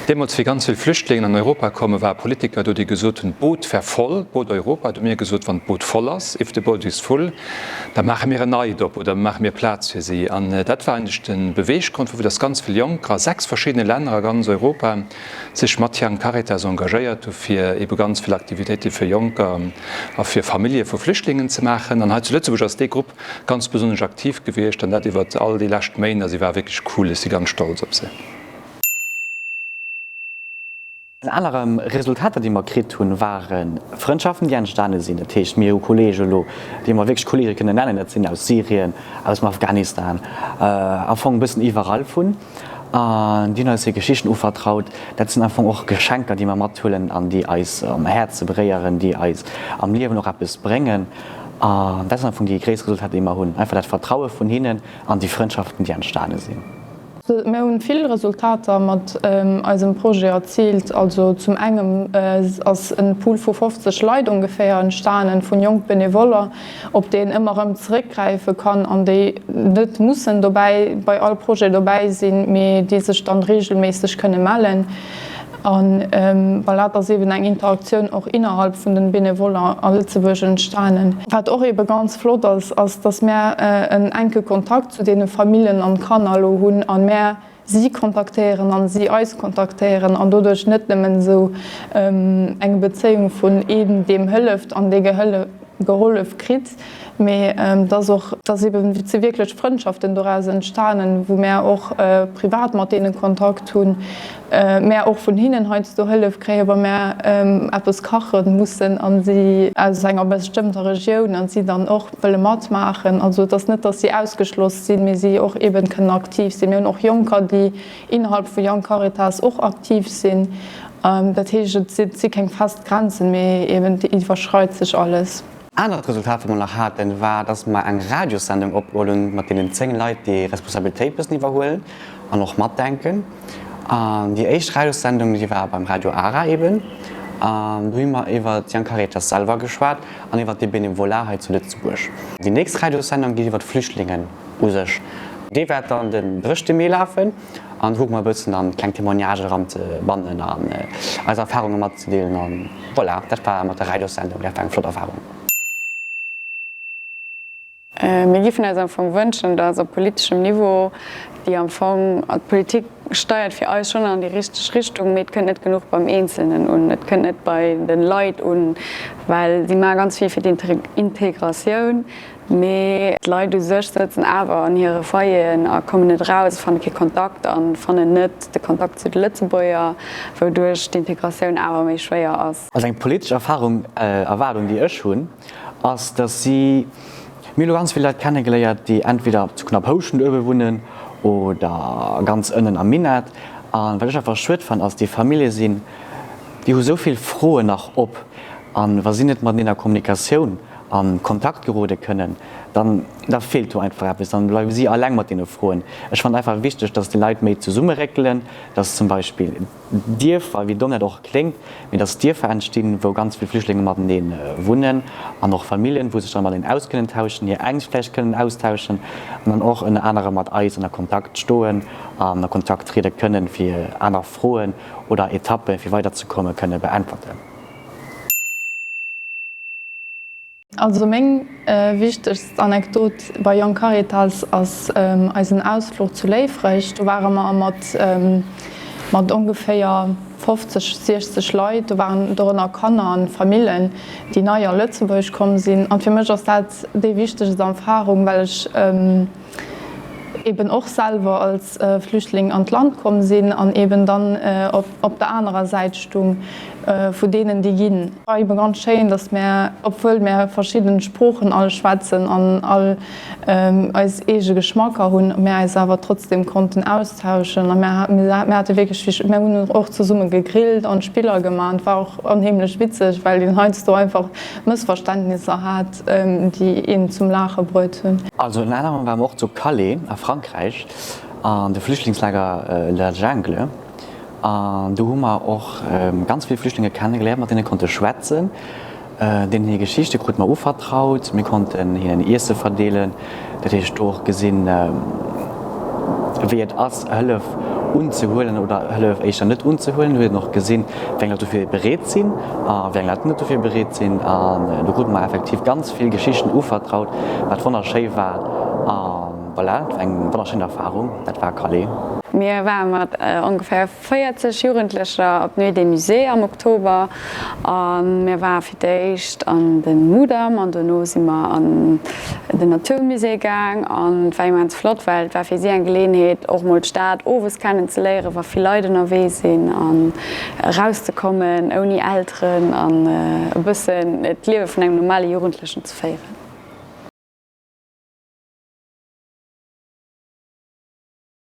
Deemools, wéi ganz vill Flüchtlingen an Europa koumen, ware Politiker do, déi gesot hunn, d'Boot wär voll, d'Boot Europa. Du hu mir gesot, wann d'Boot voll ass, if the boat is full, da maache mir en neit op oder maache mir Plaz fir si. An dat war eigentlech de Beweeggrond, wou dass ganz vill Jonker a 6 verschiddene Länner a ganz Europa sech mat Young Caritas engagéiert hu fir ebe ganz vill Aktivitéite fir Jonker a fir Famillje vu Flüchtlingen ze maachen. An hei zu Lëtzebuerg ass dee Grupp ganz besonnesch aktiv gewiescht an dat iwwert all déi lescht Méint a si war wierklech cool. Ech si ganz stolz op se. Aner Resultater, déi mer kritt hunn, ware Frëndschaften, déi entstane sinn. Dat heescht, mir hu Kolleege elo, déi mer wierklech Kolleege kënnen nennen, dat sinn aus Syrien, aus dem Afghanistan, am Fong e bëssen iwwerall vun. An déi hunn eis hir Geschichten uvertraut. Dat sinn am Fong och Geschenker, déi mer mathuelen an déi eis am Häerze beréieren, déi eis am Liewen och eppes bréngen. An dat sinn am Fong déi gréisst Resultater, déi mer hunn, einfach dat Vertraue vun hinnen an déi Frëndschaften, déi entstane sinn. Mir hunn vill Resultater mat eisem Projet erziilt. Also zum engem ass en Pool vu 50 Leit ongeféier entstanen, vun jonk Benevoller, op déi een ëmmer erëm zeréckgräife kann an déi net mussen dobäi bei all Projet dobäi sinn, mee déi sech dann regelméisseg kënne mellen. An voilà, et ass eben eng Interaktioun och innerhalb vun den Benevoller a Lëtzebuerg entstanen. Wat och ebe ganz flott ass, ass dass mär en enke Kontakt zu deene Famillen an Kanner elo hunn an mär si kontaktéieren an si eis kontaktéieren an doduerch net nëmmen esou eng Bezéiung vun een deem hëlleft an dee gehollef kritt, mee dass och, dass eben si wierklech Frëndschaften doraus entstanen, wou mär och privat mat deene Kontakt hunn, mär och vun hinnen heiansdo Hëllef kréien, wa mär eppes kache mussen a si aus enger bestëmmter Regioun an si dann och wëlle matmaachen. Also et ass net, dass si ausgeschloss sinn, mee si och eben kënnen aktiv sinn. Mir hunn och Jonker, déi innerhalb vu Young Caritas och aktiv sinn. Dat heescht, et si keng fest Grenzen, mee eben et iwwerschreit sech alles. Anert Resultat, wat mer nach haten, war, dass mer eng Radiossendung opgeholl hunn mat deenen 10 Leit, déi Responsabilitéit bëssen iwwerhuelen an och matdenken. An déi éischt Radiossendung, déi war beim Radio Ara eben. An do hu mer iwwer d'Young Caritas selwer geschwat an iwwer de Benevolat hei zu Lëtzebuerg. Déi nächst Radiossendung geet iwwer d'Flüchtlingen u sech. Déi wäert dann den 3. Mee lafen. An do kucke mer e bëssen dann kleng Témoignagen eranzebannen an eis Erfahrunge matzedeelen. An voilà, dat war mat der Radiossendung, dat war eng flott Erfahrung. Mir giffen eis am Fong wënschen, datt op politeschem Niveau déi am Fong, d'Politik steiert fir eis schonn an déi richteg Richtung, mee et kënnt net genuch beim Eenzelnen un, et kënnt net bei de Leit un, well si maache ganz vill fir d'Integratioun, Mee d'Leit u sech sëtzen awer an hire Foyeren a kommen net eraus, fanne kee Kontakt a fannen net de Kontakt zu de Lëtzebuerger, wouduerch d'Integratioun awer méi schwéier ass. Also eng politesch Erfahrung, Erwaardung déi ech hunn, ass datt si, mir hu lo ganz vill Leit kennegeléiert, déi entweder zu Knapphouschent uewe wunnen oder ganz ënnen am Minett. A wat ech einfach schued fannen ass, déi Famillje sinn, déi hu sou vill Froen nach op an wa si net mateneen a Kommunikatioun a Kontakt gerode kënnen, dann da feelt do einfach eppes, dann bleiwe si alleng mat deene Froen. Ech fannen einfach wichteg, dass déi Leit méi zesummeréckelen, dass zum Beispill Dierfer, wéi domm dat och kléngt, mee dass Dierfer entstinn, wou ganz vill Flüchtlinge matenee wunnen an och Familljen, wou sech dann mateneen aus kënnen tauschen, hir Ängscht vläicht kënnen austauschen an dann och ënner anerem mat eis an a Kontakt stoen an a Kontakt triede kënnen, fir aner Froen oder Etappe fir weiderzekomme kënne beäntwerten. Also meng wichtegst Anekdot bei Young Caritas ass eisen Ausfluch zu Léifreg. Do ware mer mat mat ongeféier 50, 60 Leit, do waren dorënner Kanner an Famillen, déi nei a Lëtzebuerg komm sinn. An fir mech ass dat déi wichtegst Erfahrung, well ech eben och selwer als Flüchtling an d'Land komm sinn an eben dann op der anerer Säit stung vu deenen, déi ginn. War eben ganz schéin, dass mär, obwuel mär verschidden Sproochen all schwätzen an all eis eege Geschmacker hunn, mär eis awer trotzdem konnten austauschen a mär mär hate wierklech vill, mär hunn och zesumme gegrillt an Spiller gemaach an et war och onheemlech witzeg, well een heiansdo einfach Mëssverständnisser hat, déi een zum Laache bruet hunn. Also ënner anerem ware mer och zu Calais a Frankräich an de Flüchtlingslager La Jungle. An do hu mer och ganz vill Flüchtlinge kennegeléiert, mat deene konnte schwätzen. Deenen hir Geschichte krute mer uvertraut. Mir konnten hinnen Iesse verdeelen. Dat heescht, do och gesinn, wéi et ass, Hëllef unzehuelen oder Hëllef éischter net unzehuelen. Do huet een och gesinn, wéi eng Leit dofir bereet sinn a wéi eng Leit net dofir bereet sinn. An do krute mer effektiv ganz vill Geschichten uvertraut, wat wonnerschéi war. A voilà, et war eng wonnerschéin Erfarung. Dat war Calais. Mir ware mat ongeféier 40 Jugendlecher op d'Nuit des Musées am Oktober a mir ware fir d'éischt an de Mudam an dono si mer an den Natur Musée gaang an et war immens flott, well et war fir si eng Geleeënheet och mol d'Stad owes kennen ze léieren, wa vill Leit ënnerwee sinn an erauszekommen ouni Elteren an e bëssen d'Liewe vun engem normale Jugendlechen ze féieren.